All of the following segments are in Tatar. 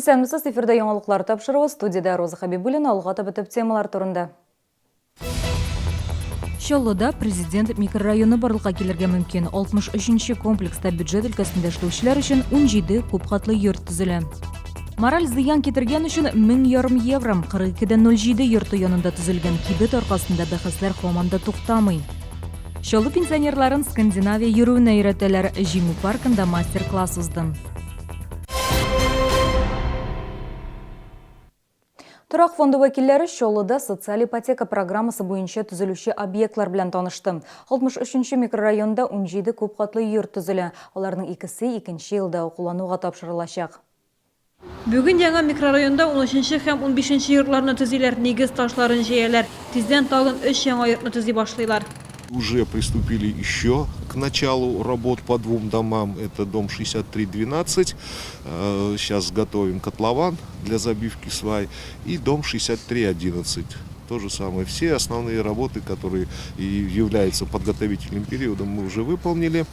Исәнмесез, эфирда яңалыклар тапшыруы, студиядә Роза Хәбибуллина, алга таба төп темалар турында. Чаллыда Президент микрорайоны барлыкка килергә мөмкин. 63 нче комплекста бюджет өлкәсендә эшләүчеләр өчен 17 күпкатлы йорт төзелә. Мораль зыян китергән өчен 1500 евро, 42,07 йорты янында төзелгән кибет аркасында бәхәсләр һаман да туктамый. Чаллы пенсионерларын Скандинавия йөрүенә өйрәтәләр. Җиңү паркында мастер-класс узды. Торак фонды вәкилләре Чаллыда социаль ипотека программасы буенча төзелүче объектлар белән танышты. 63 нче микрорайонда 17 күпкатлы йорт төзелә. Аларның икесе икенче елда ук куллануга тапшырылачак. Бүген яңа микрорайонда унөченче һәм унбишенче йортларны төзиләр, нигез ташларын җәяләр. Тиздән тагын өч яңа йортны төзи башлыйлар. Уже приступили еще к началу работ по двум домам. Это дом 6312. Сейчас готовим котлован для забивки свай. И дом 6311. То же самое. Все основные работы, которые и являются подготовительным периодом, мы уже выполнили.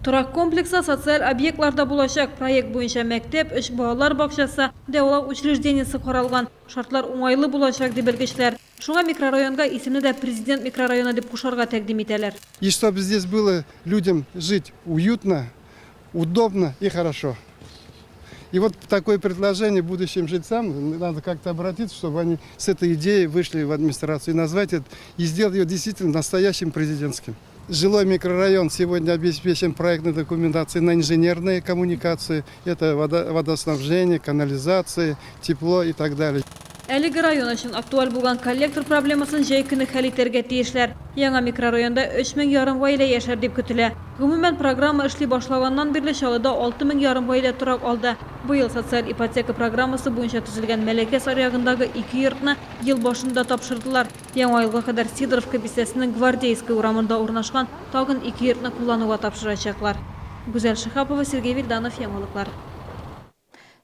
Торак комплекста социаль объектлар да булачак. Проект буенча мәктәп, өч балалар бакчасы, дәвалау учреждениесе каралган. Шартлар уңайлы булачак, ди белгечләр. Шуңа микрорайонга исемне дә Президент микрорайоны дип кушарга тәкъдим итәләр. И чтобы здесь было людям жить уютно, удобно и хорошо. И вот такое предложение будущим жильцам надо как-то обратиться, чтобы они с этой идеей вышли в администрацию и назвать это, и сделать ее действительно настоящим президентским. Жилой микрорайон сегодня обеспечен проектной документацией на инженерные коммуникации. Это водоснабжение, канализация, тепло и так далее. Әлеге район өчен актуаль булган коллектор проблемасын җәй көне хәл итәргә тиешләр. Яңа микрорайонда өч мең ярым гаилә яшәр дип көтелә. Гомумән, программа эшли башлаганнан бирле Чаллыда алты мең ярым гаилә торак алды. Быел социаль ипотека программасы буенча төзелгән Мәләкәс аръягындагы ике йортны ел башында тапшырдылар. Яңа елга кадәр Сидоровка бистәсенең Гвардейская урамында урнашкан тагын ике йортны куллануга тапшырачаклар. Гүзәл Шиһапова, Сергей Вильданов, Яңалыклар.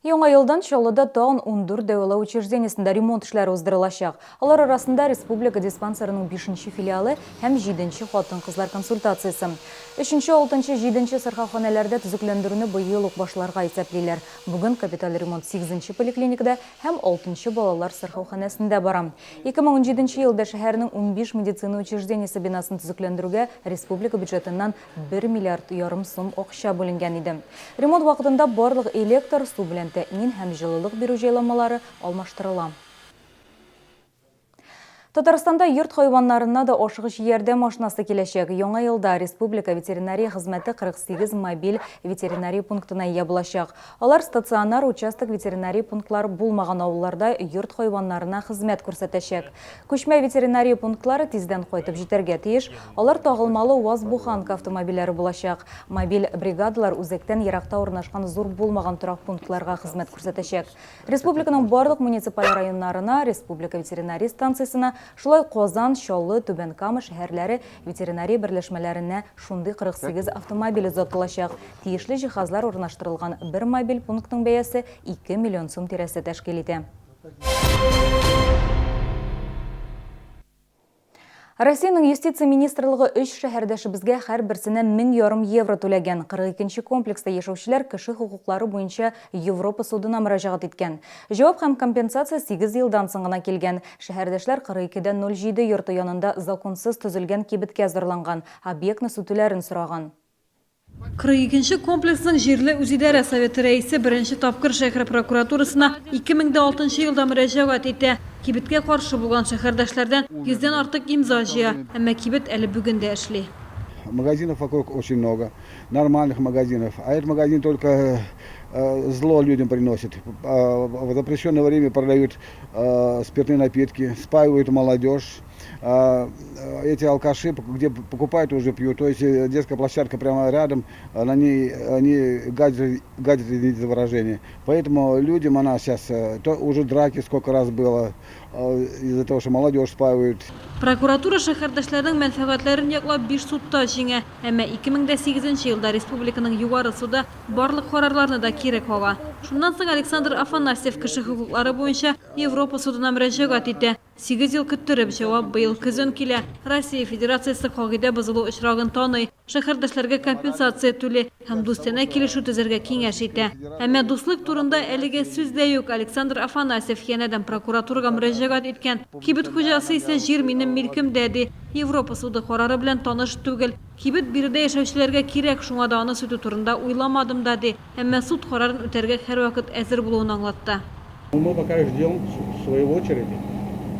Яңа елдан Чаллыда тагын 14 дәвалау учреждениесендә ремонт эшләре уздырылачак. Алар арасында республика диспансерының бишенче филиалы һәм җиденче хатын-кызлар консультациясе. Өченче, алтынчы, җиденче сырхауханәләрдә төзекләндерүне быел ук башларга исәплиләр. Бүген капиталь ремонт сигезенче поликлиникада һәм алтынчы балалар сырхауханәсендә бара. 2017 елда шәһәрнең 15 медицина учреждениесе бинасын төзекләндерүгә республика бюджетыннан Бер миллиард ярым сум акча бүленгән иде. Ремонт вакытында барлык электр, су белән тәэмин һәм җылылык бирү җайланмалары алмаштырыла. Татарстанда йорт хайваннарына да ашыгыч ярдәм машинасы киләчәк. Яңа елда республика ветеринария хезмәте 48 мобиль ветеринария пунктына ия булачак. Алар стационар участок ветеринария пунктлары булмаган авылларда йорт хайваннарына хезмәт күрсәтәчәк. Күчмә ветеринария пунктлары тиздән кайтып җитәргә тиеш. Алар тагылмалы УАЗ-Буханка автомобильләре булачак. Мобиль бригадалар үзәктән еракта урнашкан зур булмаган торак пунктларга хезмәт күрсәтәчәк. Республиканың барлык муниципаль районнарына, республика ветеринария станциясенә, шулай ук Казан, Чаллы, Түбән Кама шәһәрләре ветеринария берләшмәләренә шундый 48 автомобиль озатылачак. Тиешле җиһазлар урнаштырылган бер мобиль пунктның бәясе 2 миллион сум тирәсе тәшкил итә. Россиянең юстиция министрлыгы өч шәһәрдәшебезгә һәрберсенә 1500 евро түләгән. 42 нче комплекста яшәүчеләр кеше хокуклары буенча Европа судына мөрәҗәгать иткән. Җавап һәм компенсация 8 елдан соң гына килгән. Шәһәрдәшләр 42 дә 07 йорты янында законсыз төзелгән кибеткә зарланган, объектны сүтүләрен сораган. 42 нче комплексның җирле үзидарә советы рәисе беренче тапкыр шәһәр прокуратурасына 2006 нчы елда мөрәҗәгать итә. Кибеткә каршы булган шәһәрдәшләрдән йөздән артык имза җыя. Әмма кибет әле бүген дә эшли. Магазинов вокруг очень много, нормальных магазинов. А этот магазин только зло людям приносит. В запрещенное время продают спиртные напитки, спаивают молодежь. Эти алкаши, где покупают, уже пьют. То есть детская площадка прямо рядом, на ней они гадят, гадят, извините за выражение. Поэтому людям она сейчас, то уже драки сколько раз было, из-за того, что молодежь спаивают. Прокуратура шәһәрдәшләрнең мәнфәгатьләрен яклап биш судта җиңә. Әмма 2008 елда республиканың Югары суды барлык карарларны да кире кага. Шуннан соң Александр Афанасьев кеше хокуклары буенча Европа судына мөрәҗәгать итә. Сигез ел көттереп, җавап быел көзен килә. Россия Федерациясе кагыйдә бозылу очрагын таный, шәһәрдәшләргә компенсация түли һәм дустанә килешү төзергә киңәш итә. Әмма дуслык турында әлегә сүз дә юк, Александр Афанасьев янәдән прокуратурага мөрәҗәгать иткән. Кибет хуҗасы исә җир минем милкемдә, ди. Европа суды карары белән таныш түгел. Кибет биредә яшәүчеләргә кирәк, шуңа да аны сүтү турында уйламадым да, ди. Әмма суд карарын үтәргә һәрвакыт әзер булуын аңлатты. Мы пока ждем своей очереди,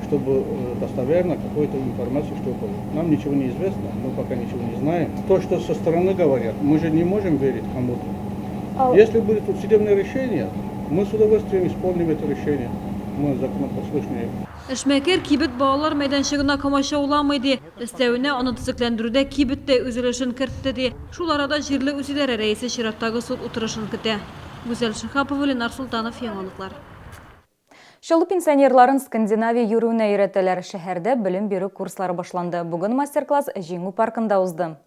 чтобы достоверно какую-то информацию, что было. Нам ничего не известно, мы пока ничего не знаем. То, что со стороны говорят, мы же не можем верить кому-то. Если будет судебное решение, мы с удовольствием исполним это решение. Мы законопослушные. Эшмәкәр кибет балалар мәйданчыгына комачауламый, ди. Өстәвенә, аны төзекләндерүдә кибет тә үз өлешен кертте, ди. Шул арада җирле үзидарә рәисе чираттагы суд утырышын көтә. Гүзәл Шиһапова, Ленар Солтанов, Яңалыклар. Чаллы пенсионерларын Скандинавия йөрүенә өйрәтәләр. Шәһәрдә белем бирү курслары башланды. Бүген мастер-класс Җиңү паркында узды.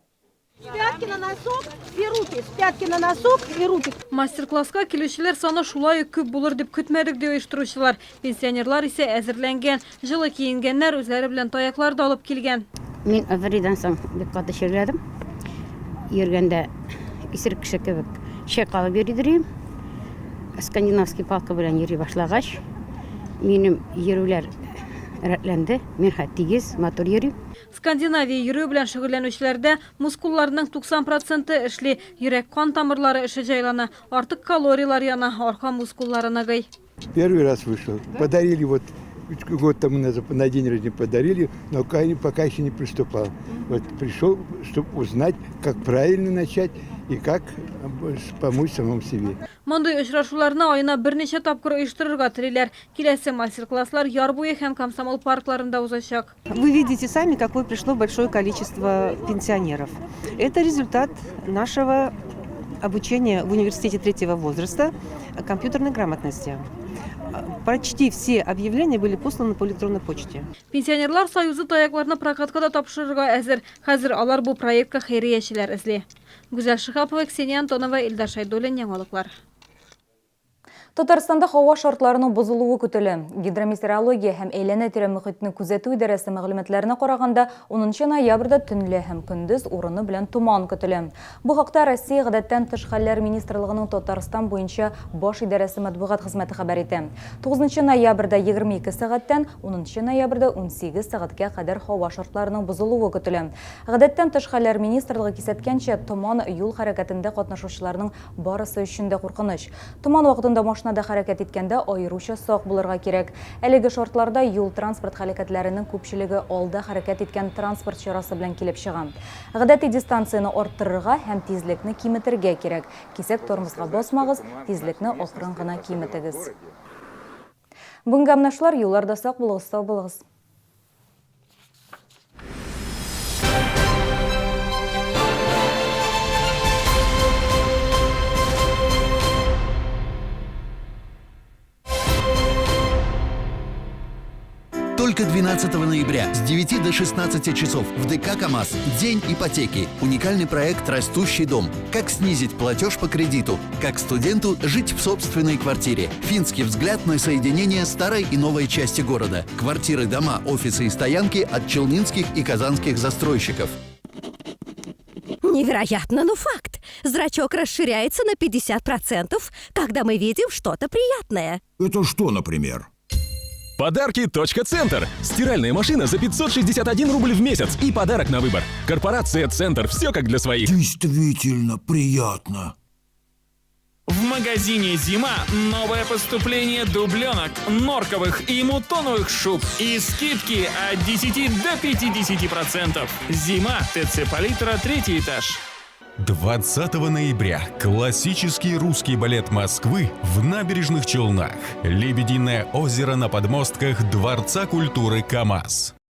С пятки на носок и руки, с пятки на носок и руки. Мастер-класска килүчеләр саны шулай ук күп булыр дип көтмәдек, ди оештыручылар. Пенсионерлар исә әзерләнгән, җылы киенгәннәр, үзләре белән таяклар да алып килгән. Мин авариядән соң бик каты чирләдем. Йөргәндә исерек кеше кебек чайкалып йөри идем. Скандинавский палка белән йөри башлагач, минем йөрүләр рәтләнде. Мин хәзер тигез, матур йөрим. Скандинавия йөрү белән шөгыльләнүчеләрдә мускулларның 90 проценты эшли, йөрәк-кан тамырлары эше җайлана, артык калорийлар яна, арка мускуллары ныгый. Первый раз вышел. Подарили вот год тому назад на день рождения подарили, но пока еще не приступал. Вот пришел, чтобы узнать, как правильно начать и как помочь самому себе. Мондый очрашуларны аена берничә тапкыр оештырырга телиләр. Киләсе мастер-класслар Яр буе һәм Комсомол паркларында узачак. Вы видите сами, какое пришло большое количество пенсионеров. Это результат нашего обучения в университете третьего возраста компьютерной грамотности. Почти все объявления были посланы по электронной почте. Пенсионерлар союзы таякларны прокатка да тапшырырга әзер. Хәзер алар бу проектка хәйриячеләр эзли. Гүзәл Шиһапова, Ксения Антонова, Илдар Шәйдуллин, Яңалыклар. Татарстанда һава шартларының бозылуы көтелә. Гидрометеорология һәм әйләнә-тирә мөхитне күзәтү идарәсе мәгълүматларына караганда, 10 ноябрьдә төнлә һәм көндез урыны белән томан көтелә. Бу хакта Россия гадәттән тыш хәлләр министрлыгының Татарстан буенча баш идарәсе матбугат хезмәте хәбәр итә. 9 ноябрьдә 22 сәгатьтән 10 ноябрьдә 18 сәгатькә кадәр һава шартларының бозылуы көтелә. Гадәттән тыш хәлләр министрлыгы кисәткәнчә, томан юл хәрәкәтендә катнашучыларның барысы өчен дә куркыныч. Томан вакытында машинада хәрәкәт иткәндә аеруча сак булырга кирәк. Әлеге шартларда юл-транспорт һәлакәтләренең күпчелеге алда хәрәкәт иткән транспорт чарасы белән килеп чыга. Гадәти дистанцияне арттырырга һәм тизлекне киметергә кирәк. Кисәк тормозга басмагыз, тизлекне акрын гына киметегез. Бүгенгә менә шулар, юлларда сак булыгыз, сау булыгыз. Только 12 ноября с 9 до 16 часов в ДК КАМАЗ «День ипотеки». Уникальный проект «Растущий дом». Как снизить платеж по кредиту. Как студенту жить в собственной квартире. Финский взгляд на соединение старой и новой части города. Квартиры, дома, офисы и стоянки от челнинских и казанских застройщиков. Невероятно, но факт. Зрачок расширяется на 50%, когда мы видим что-то приятное. Это что, например? Подарки .центр. Стиральная машина за 561 рубль в месяц и подарок на выбор. Корпорация «Центр». Все как для своих. Действительно приятно. В магазине «Зима» новое поступление дубленок, норковых и мутоновых шуб и скидки от 10 до 50%. «Зима», ТЦ «Палитра», третий этаж. 20 ноября классический русский балет Москвы в Набережных Челнах. Лебединое озеро на подмостках Дворца культуры КАМАЗ.